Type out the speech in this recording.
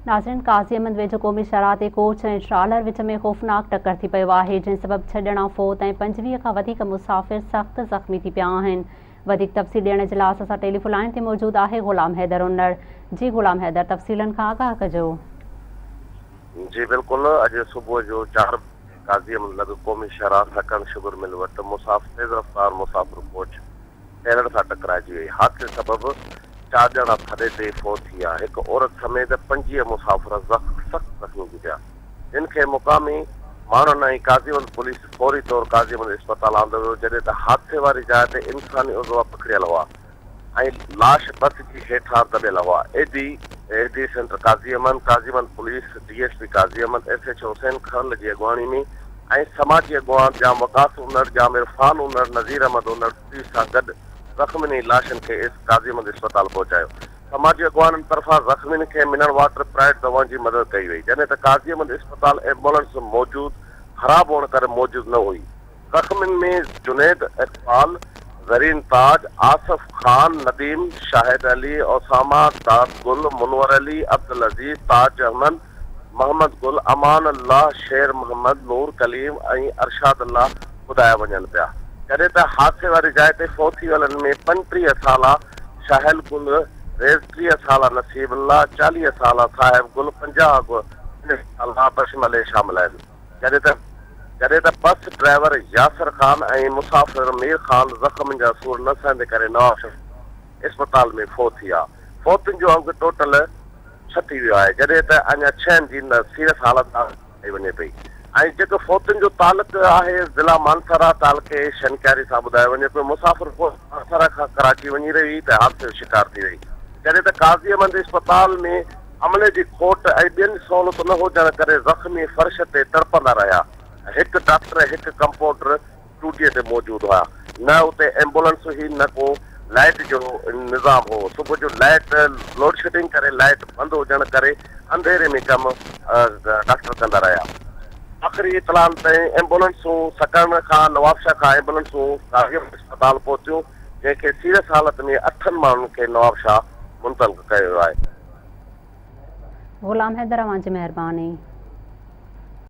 ناظرين قاضي احمد ويجهو قومي شاهراهه تي ڪوچ ۽ ٽرالر وچ ۾ خوفناڪ ٽڪر ٿي پيو آهي جنهن سبب ڇهه ڄڻا فوت ۽ 25 کان وڌيڪ مسافر سخت زخمي ٿي پيا آهن وڌيڪ تفصيل ڏيڻ جي لاء اسان سان ٽيليفون لائين تي موجود آهي غلام حيدر انڙ جي غلام حيدر تفصيلن کان آگاهه ڪجو. جي بلڪل اڄ صبح جو چار بجي قاضي احمد لڳ قومي شاهراهه سڪرنڊ شگر مل وٽ مسافر تيز رفتار مسافر ڪوچ ٽيلر سان ٽڪرائجي وئي. حادثي سبب چار ڄڻا ٿڏي تي ئي فوت ٿي ويا. هڪ عورت سميت 25 مسافر سخت زخمي ٿي پيا، جن کي مقامي ماڻهن ۽ قاضيوند پوليس فوري طور قاضيوند اسپتال آندو ويو، جڏهن ته حادثي واري جاء تي انساني عضوا پکڙيل هئا ۽ لاش بس جي هيٺان دٻيل هئا. Edhi Edhi centre Qazi Ahmed, Qaziwand police, D S P Qazi Ahmed, S H O Hussain Kharal جي اڳواڻي ۾ ۽ سماجي اڳواڻ ڄام وقاص انڙ، ڄام عرفان انڙ، نذير احمد انڙ پوليس سان گڏ زخمين ۽ لاشن کي ايس قاضي احمد اسپتال پهچايو. سماجي اڳواڻن طرفان زخمين کي منڻ واٽر پرائيڊ دوائن جي مدد ڪئي وئي، جڏهن ته قاضي احمد اسپتال ايمبولنس موجود خراب هئڻ ڪري موجود نه هئي. زخمين ۾ جنيد اقبال، زرين تاج، آصف خان، نديم، شاهد علي، اسامه، داد گل، منور علي، عبدالعزيز، تاج احمد، محمد گل، امان الله، شير محمد، نور ڪليم ۽ ارشاد الله ٻڌايا وڃن پيا. جڏهن ته حادثي واري جاء تي فوت ٿي ويلن ۾ 35 سالا شاهل گل، ريز 30 سالا نصيب الله، 40 سالا صاحب گل، 50 سالا بشم علي شامل آهن. جڏهن ته جڏهن ته بس ڊرائيور ياسر خان ۽ مسافر مير خان زخمن جا سور نه سهندي ڪري نوابشاهه اسپتال ۾ فوت ٿي ويا. فوتين جو انگ ٽوٽل ڇهه ٿي ويو آهي، جڏهن ته اڃا ڇهن جي سيريس حالت ٻڌائي وڃي پئي ۽ جيڪو فوتين جو تعلق آهي ضلع مانسهره تعلقي شنڪياري سان ٻڌايو وڃي پيو. مسافر ڪوچ مانسهره کان ڪراچي وڃي رهي هئي ته حادثي جو شڪار ٿي وئي، جڏهن ته قاضي احمد اسپتال ۾ عملي جي کوٽ ۽ ٻين سهولتون نه هجڻ ڪري زخمي فرش تي تڙپندا رهيا، هڪ ڊاڪٽر هڪ ڪمپائونڊر ڊيوٽيء تي موجود هئا، نه اتي ايمبولنس هئي نه ڪو لائيٽ جو نظام هو، صبح جو لائيٽ لوڊشيڊنگ ڪري لائيٽ بند هجڻ ڪري انڌيري ۾ ڪم ڊاڪٽر ڪندا رهيا. آخري اطلاعن تائين ايمبولنسون سڪرنڊ کان نوابشاهه کان ايمبولنسون قاضي اسپتال پهتيون، جنهن کي سيريس حالت ۾ اٺن ماڻهن کي نوابشاهه منتقل ڪيو ويو آهي. غلام حيدر اوهان جي مهرباني.